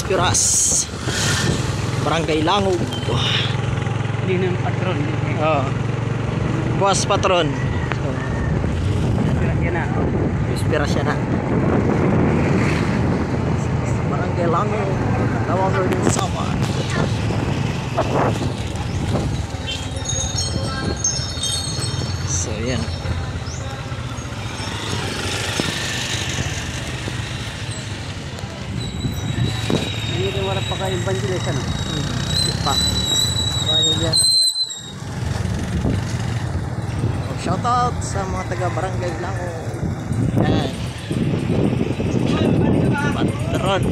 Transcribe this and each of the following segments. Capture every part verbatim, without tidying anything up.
Piras. Barangay Langog. Diri na an patron, diri. Oo. Buwas patron. Piras yana. Piras yana. Barangay Langog. Lawang Northern Samar. So, yan. Ini din, wala pa kay evangelist, ano? Hmm. Di pa. Wala yan. Shoutout sa mga taga Barangay Langog. Yan. Patron.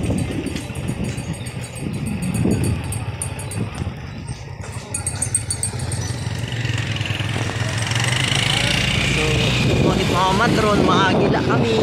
So, ngunit mga matron, maagi la kami.